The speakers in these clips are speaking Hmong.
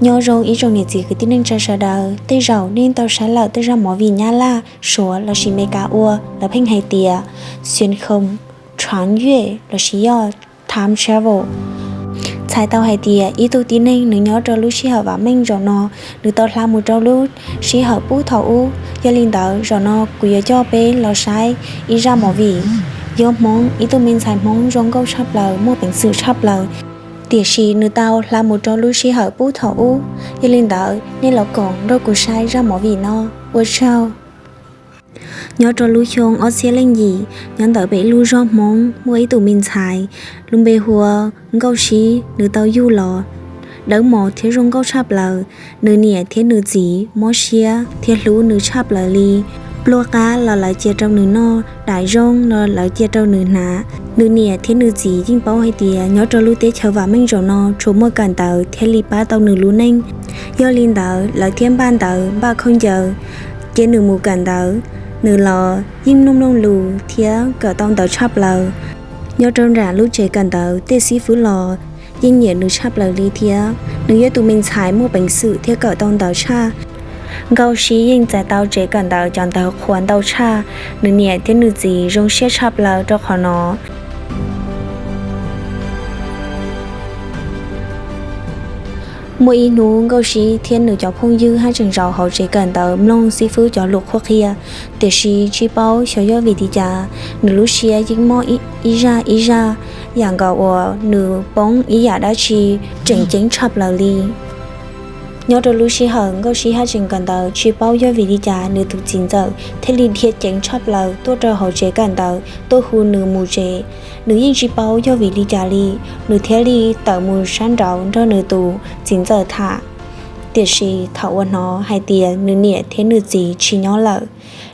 Nyob zoo ib tsoom niam txiv kwv tij neej tsa sawv daws, tej zaum nej tau saib lawm tej zaj movie Nyab Laj, Suav lossis Meskas uas lawv pheej hais tias xuyên không,穿越lossis yog time travel. Txhais tau hais tias ib tug tib neeg nws nyob rau lub sij hawm vam meej zaum no, nws tau hla mus rau lub sij hawm puag thaum ub. Yog li ntawd zaum no kuv yuav coj peb los saib ib zaj movie, yog Hmoob, ib tug me ntxhais Hmoob zoo nkauj tshaj plaws, muaj peev xwm tshaj plaws, tiam sis nws tau hla mus rau lub sij hawm puag thaum ub. Yog li ntawd nej los koom nrog kuv saib zaj movie no. Ua tsaug. Nyob rau lub xyoo ob txhiab leej yim, nyob ntawm peb lub zos Hmoob muaj ib tug me ntxhais lub npe hu ua Nkauj Sib. Nws tau yug los dawb mos thiab zoo nkauj tshaj plaws. Nws niam thiab nws txiv mob siab thiab hlub nws tshaj plaws li. Pluaj qab los lawv cia rau nws noj, daim zoo los lawv cia rau nws hnav. Nws niam thiab nws txiv yeej paub hais tias nyob rau lub teb chaws vam meej zaum no tsuas muaj kawm ntawv thiaj li pab tau nws lub neej. Yog li ntawd lawv thiaj npaj ntawv npaj khaub ncaws cia nws mus kawm ntawv. Nws los yeej mloog mloog lus thiab kawm tau ntawv tshaj plaws. Nyob rau nram lub tsev kawm ntawv tej xib fwb los yeej nyiam nws tshaj plaws li thiab. Nws yog tus me ntxhais muaj peev xwm thiab kawm tau ntawv tshaj. Nkauj Sib yeej txais tau tsev kawm ntawv cov ntawv qhuas ntau tshaj. Nws niam thiab nws txiv zoo siab tshaj plaws rau qhov no. Muaj ib hnub Nkauj Sib thiab nws cov phooj ywg haj tseem zaum hauv tsev kawm ntawv mloog xib fwb cov lus qhuab qhia, tiam sis tsis paub xyov yog vim li cas nws lub siab yeej mob ib zaj ib zaj, yam nkaus uas nws poob ib yam dab tsi tseem ceeb tshaj plaws li. Nyob rau lub sij hawm Nkauj Sib haj tseem kawm ntawv, tsis paub yog vim li cas nws tus txiv ntxawm thiaj li dhia ceev tshaj plaws tuaj rau hauv tsev kawm ntawv tuaj hu nws mus tsev. Nws yeej tsis paub yog vim li cas li, nws thiaj li tawm mus sab nraud nrog nws tus txiv ntxawm tham. Tiam sis thaum uas hnov hais tias nws niam thiab nws txiv tsis nyob lawm,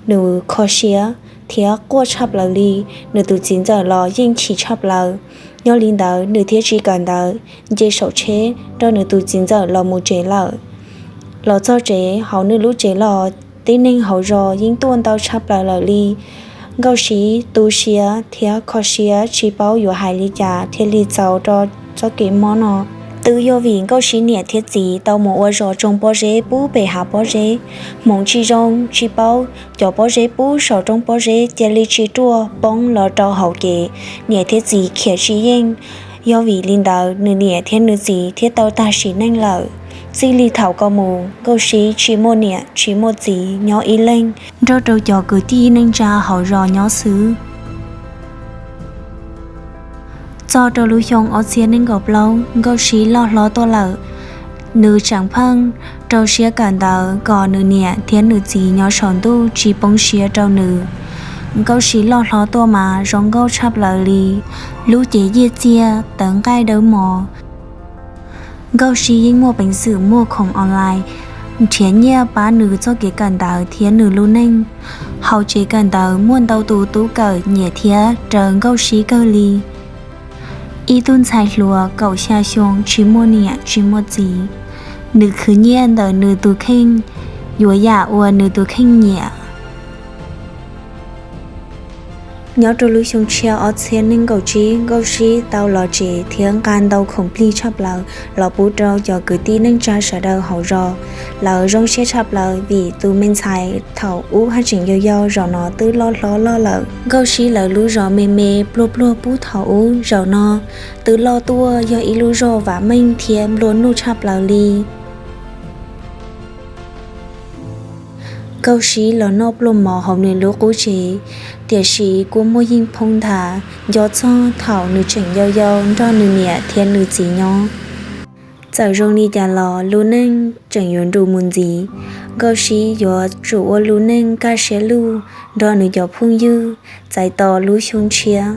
nws kho siab thiab quaj tshaj plaws li. Nws tus txiv ntxawm los yeej chim tshaj plaws. Yog li ntawd nws thiaj tsis kawm ntawv, nce saum tsheb nrog nws tus txiv ntxawm los mus tsev lawm. Los txog tsev, hauv nws lub tsev los tib neeg hauv zos yeej tuaj ntau tshaj plaws lawm li. Nkauj Sib tu siab thiab kho siab tsis paub yuav hais li cas thiaj li txaus rau txoj kev mob no. Twb yog vim Nkauj Sib niam thiab txiv tau mus ua zog tsoo pob zeb pub pem hav pob zeb. Hmoov tsis zoo tsis paub, cov pob zeb pub saum roob pob zeb cia li tsis ruaj poob los rau hauv kev, niam thiab txiv khiav tsis yeej. Yog vim li ntawd nws niam thiab nws txiv thiaj tau tag sim neej lawm. Txij li thaum ko mus Nkauj Sib tsis muaj niam tsis muaj txiv, nyob ib leeg nrog rau cov kwv tij neej tsa hauv zos nyob xwb. Txog rau lub xyoo ob txhiab nees nkaum plaub, Nkauj Sib loj hlob tuaj lawm. Nws tseem pheej rau siab kawm ntawv kom nws niam thiab nws txiv nyob saum ntuj tsis poob siab rau nws. Nkauj Sib loj hlob tuaj mas zoo nkauj tshaj plaws li, lub cev yiaj txiag tawv nqaij dawb mos. Nkauj Sib yeej muaj peev xwm muaj khoom online nrhiav nyiaj pab nws txoj kev kawm ntawv thiab nws lub neej. Hauv tsev kawm ntawv muaj ntau tus tub kawm nyiam thiab raws Nkauj Sib kawg li. Ib tug ntxhais hluas kaum xya xyoo tsis muaj niam tsis muaj txiv, nws khwv nyiaj ntawm nws tus kheej, yuav yam uas nws tus kheej nyiam. Nyob rau lub xyoo tshiab ob txhiab nees nkaum tsib, Nkauj Sib tau los tsev thiab nqa ntau khoom plig tshaj plaws los pub rau cov kwv tij neej tsa sawv daws hauv zos. Lawv zoo siab tshaj plaws vim tus me ntxhais thaum ub haj tseem yau yau zaum no twb loj hlob loj lawm. Nkauj Sib lawv lub zos me me pluag pluag pub thaum ub zaum no twb loj tuaj yog ib lub zos vam meej thiab nplua nuj tshaj plaws li. Nkauj Sib los noj pluas mov hauv nws lub qub tsev, tiam sis kua muag yeej phoob nthav nco txog thaum nws tseem yau yau nrog nws niam thiab nws txiv nyob. Txawm zoo li cas los lub neej tseem yuav nrus mus ntxiv, Nkauj Sib yuav tsum ua lub neej kaj siab lug nrog nws cov phooj ywg txais tos lub xyoo tshiab.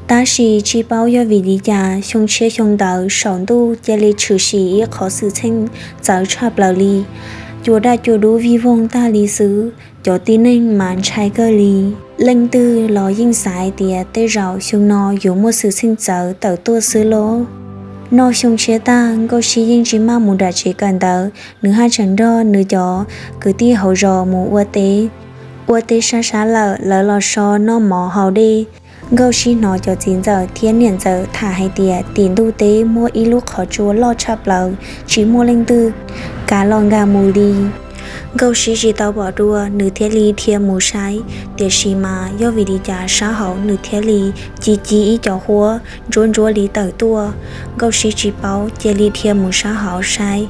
Tab sis tsis paub yog vim li cas xyoo tshiab xyoo ntawd saum ntuj cia li tshwm sim ib qhov xwm txheej txawv tshaj plaws li. Cua daj cua dub vij voog tag li xwb, cov tib neeg mas ntshai kawg li. Leej twg los yeej xav hais tias tej zaum xyoo no yuav muaj xwm txheej txawv tawm tuaj xwb lauj. Noj xyoo tshiab tag, Nkauj Sib yeej tsis maj mus nram tsev kawm ntawv, nws haj tseem nrog nws cov kwv tij hauv zos mus ua teb. Ua teb sab sab lawm, lawv los so noj mov haus dej. Nkauj Sib hnov cov txiv ntxawm thiab niam ntxawm tham hais tias tim ntuj teb muaj ib lub qhov tsua loj tshaj plaws tsis muaj leej twg kav los nkag mus li. Nkauj Sib tsis tau pom dua, nws thiaj li dhia mus saib, tiam sis mas yog vim li cas sab hauv nws thiaj li ci ci ib co huab ntsuab ntsuab li tawm tuaj. Nkauj Sib tsis paub, cia li dhia mus sab hauv saib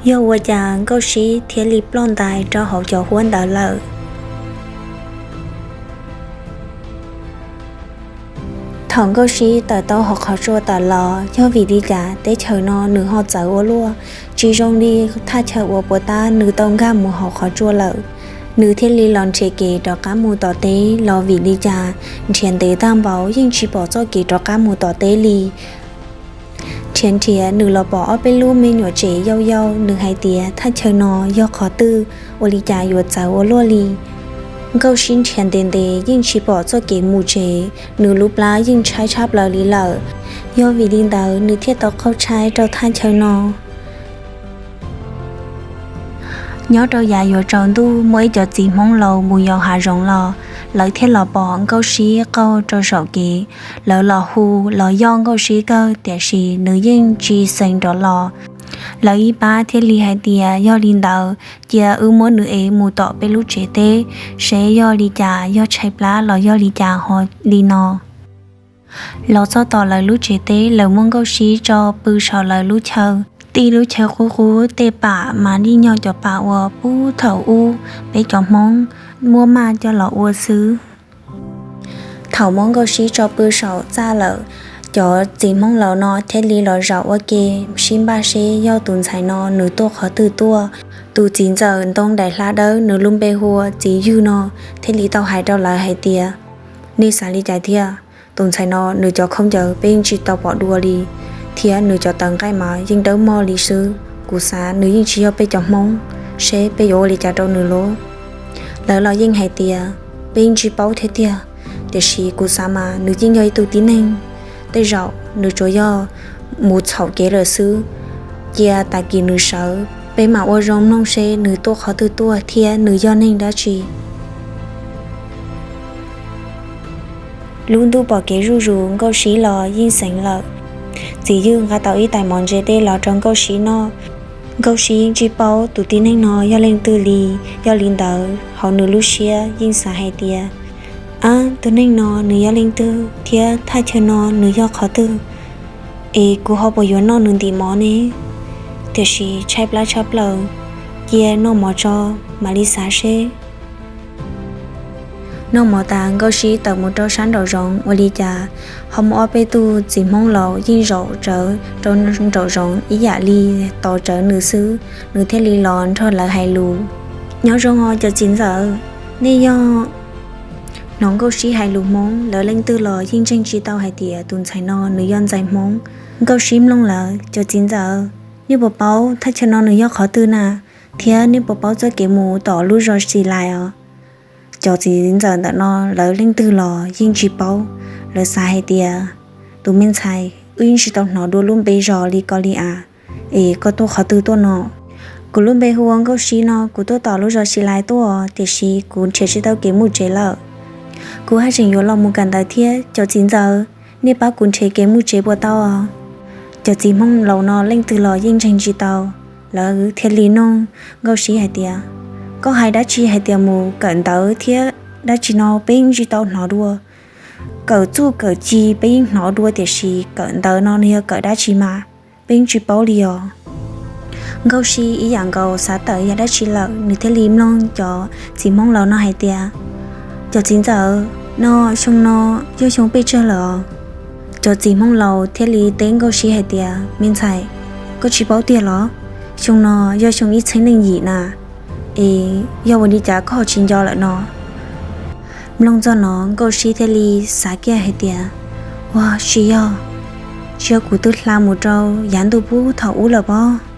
yog ua cas Nkauj Sib thiaj li ploj ntais rau hauv cov huab ntawd lawm. Thaum Nkauj Sib tawm tau hauv qhov tsua tawm los, yog vim li cas teb chaws no nws ho txawv ua luaj, tsis zoo li thaj chaw uas puas tab nws tau nkag mus hauv qhov tsua lawm. Nws thiaj li los nrhiav kev rov qab mus tom teb los vim li cas nrhiav ntev tag npaum yeej tsis pom txoj kev rov qab mus tom teb li. Nrhiav nrhiav nws los pom ob peb lub me nyuam tsev yau yau, nws hais tias thaj chaw no yog qhov twg, ua li cas yuav txawv ua luaj li. Nkauj Sib nrhiav ntev ntev yeej tsis pom txoj kev mus tsev, nws lub plab yeej tshaib tshaj plaws li lawm. Yog vim li ntawd nws thiaj tau qaug tshais rau thaj chaw no. Nyob rau yav yuav tsaus ntuj muaj ib cov txiv Hmoob laus mus yos hav zoov los, lawv thiaj los pom Nkauj Sib qaug rau saum kev. Lawv los hu los yoj Nkauj Sib kawg, tiam sis nws yeej tsis xeev rov los. Lawv ib pab thiaj li hais tias yog li ntawd cia wb muab nws ev mus tom peb lub tsev teb, seb yog li cas yog tshaib plab los yog li cas ho li no. Los txog tom lawv lub tsev teb, lawv muab Nkauj Sib tso pw saum lawv lub chaw. Tib lub chaw qub qub, tej pam mas nim yog cov pam uas puag thaum ub peb cov Hmoob muab maj coj los ua xwb. Thaum muab Nkauj Sib tso pw saum txaj lawm, cov txiv Hmoob laus no thiaj li los zaum ua ke sib npaj seb yog tus ntxhais no nws tuaj qhov twg tuaj. Tus txiv ntxawm ntoo daim hla dawb nws lub npe hu ua txiv Ywg no thiaj li tau hais rau lawv hais tias, nej xav li cas thiab? Tus ntxhais no nws cov khaub ncaws peb yeej tsis tau pom dua li, thiab nws cov tawv nqaij mas yeej dawb mog li xwb. Kuv xav nws yeej tsis yog peb cov Hmoob, seb peb yuav ua li cas rau nws lauj? Lawv los yeej hais tias, peb yeej tsis paub thiab tiag, tiam sis kuv xav mas nws yeej yog ib tug tib neeg, tej zaum nws tsuas yog mus txhaum kev lawm xwb. Cia tag kis nws sawv, peb mam ua zoo mloog seb nws tuaj qhov twg tuaj thiab nws yog neeg dab tsi. Lub ntuj pom kev zuj zus, Nkauj Sib los yeej xeev lawm. Txiv Ywg nqa tau ib tais mov ntse dej los rau Nkauj Sib noj. Nkauj Sib tsis paub tus tib neeg no yog leej twg li, yog li ntawd hauv nws lub siab yeej xav hais tias, ab, tus neeg no nws yog leej twg thiab thaj chaw no nws yog qhov twg? Es kuv ho puas yuav noj nws ntim mov ne? Tiam sis tshaib plab tshaj plaws, cia noj mov tso mam li xav seb. Noj mov tas, Nkauj Sib tawm mus rau sab nraum zoov, ua li cas ho muaj ob peb tug txiv Hmoob laus yeej zaum tsawv rau nraum zoov ib yam li tos tsawv nws xwb. Nws thiaj li los nrog lawv hais lus. Nyob zoo os cov txiv ntxawm, nej yog... Hnov Nkauj Sib hais lus Hmoob, lawv leej twg los yeej ntseeg tsis tau hais tias tus ntxhais no nws yog ntxhais Hmoob. Nkauj Sib mloog lawv, cov txiv ntxawm, nej puas paub thaj chaw no nws yog qhov twg na? Thiab nej puas paub txoj kev mus tom lub zos Xis Lais os? Cov txiv ntxawm ntawm no lawv leej twg los yeej tsis paub. Lawv xav hais tias, tus me ntxhais, wb yeej tsis tau hnov dua lub npe zos li ko li as, es koj tuaj qhov twg tuaj no? Kuv lub npe hu ua Nkauj Sib no, kuv tuaj tom lub zos Xis Lais tuaj, tiam sis kuv nrhiav tsis tau kev mus tsev lawm. Kuv haj tseem yuav los mus kawm ntawv thiab, cov txiv ntxawm, nej pab kuv nrhiav kev mus tsev puas tau? Cov txiv Hmoob laus no leej twg los yeej ntseeg tsis tau. Lawv thiaj li nug Nkauj Sib hais tias, koj hais dab tsi hais tias mus kawm ntawv thiab dab tsi no peb yeej tsis tau hnov dua. Kawm txuj kawm ci peb yeej hnov dua, tiam sis kawm ntawv no nws yog kawm dab tsi mas peb yeej tsis paub li os. Nkauj Sib ib yam nkaus xav tawm yam dab tsi lawm, nws thiaj li mloog cov txiv Hmoob laus no hais tias, cov txiv ntxawm, no xyoo no yog xyoo pes tsawg lawm os? Cov txiv Hmoob laus thiaj li teb Nkauj Sib hais tias, me ntxhais, koj tsis paub tiag los? Xyoo no yog xyoo ib txhiab nees yim na, es yog ua li cas koj ho tsis nco lawm no? Mloog txog no Nkauj Sib thiaj li xav kiag hais tias, ua, tsis yog, tsis yog kuv twb hla mus rau yav ntuj puag thaum ub lawm pob?